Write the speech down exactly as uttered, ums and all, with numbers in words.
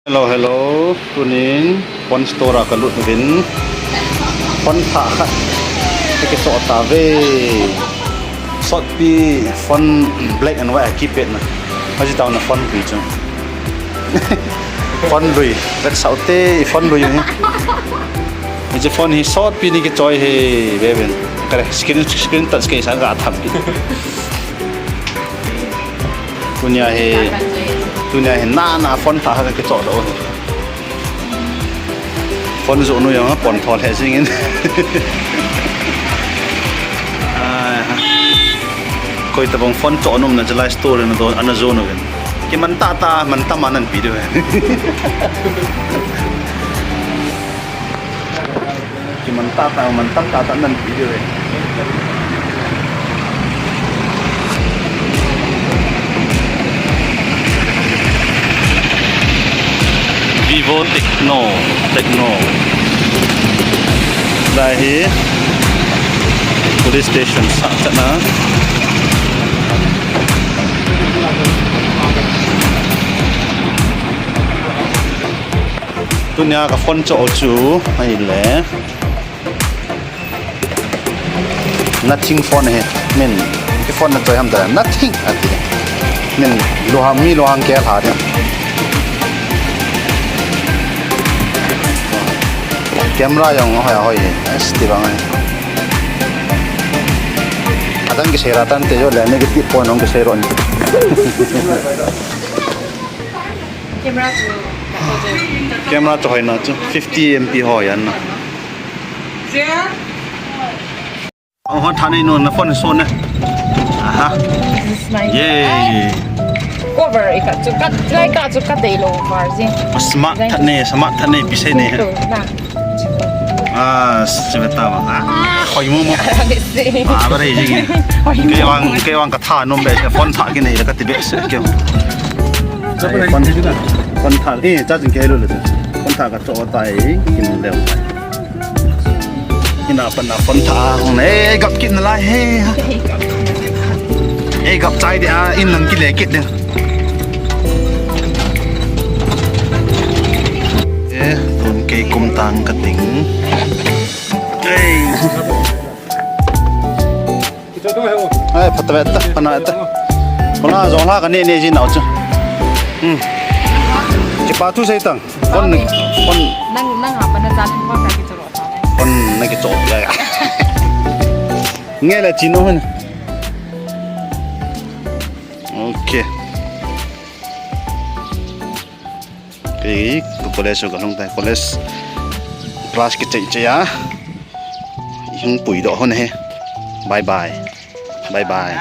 Hello, hello. Tunin phone store a kalut uvin. Phone thah khat. Kakichoh tave. Sotpi phone black and white a kipet na. Aji tauna phone lui chu. Phone lui. Vetsah ute, phone lui hi. Hiche phone hi sotpi ni kichoi hi, vevin. Kare, screen, screen touch kei sa katham pi. Tunia hi, tunia hi nana phone thah khat kakichoh doh. Phone joh nu jong pon thol he jingin. Ai ha. Koi tabang phone choh nom na chalai store na don ana joh nu ven. Kiman tah tah, man tam a nahin pe diu ve. Kiman tah tah, man tam tah tah nahin pe diu ve. Vivo Tecno, Tecno. Lai hi police station sah chan a. Tunia ka phone choh chu ahile. Nothing phone hi. Min, kei phone na choi ham ta. Nothing ati. Min, luhang mi luhang kei lha di. Camera jong hoi hoi. Esti bang. Adang kisei ra tante jo le negative point jong kisei ron. Camera chu. Camera chu hoina chu fifty M P hoi an na. Ang hon thanei no na phone so na. Aha. This is my Yay. Cover i ka chu kat lai ka chu ka dei lo var ji. Smart thanei, smart thanei, bisei nei. To na. Ah, sibeta ba. Ah, hoi mo mo. This is Ah, ba rei ji. Kei wang, kei wang ka tha nom be phone tha kinei la ka ti be se kei. Phone, phone tha, eh, charging kei lo le. Phone tha ka choh tai, kin leo. Ina pan na phone tha hung e gap kit na lai he. E gap chai de a in lang kile kit de. E tun kei kum tang ka ting. Ei. Ai, phat ve ta, pana ta. Pana jong la ka ne ne ji nau chu. Hmm. Kipa thu sei tang. Kon, kon. Nang, nang ha pana jan pa ka ki choro pa. Kon na ki choro ya ya. Nge la chi no hin. Okay. Kei college ka lhung tai, college class kichai chai a. Hung pui doh hon he. Bye bye. Bye bye.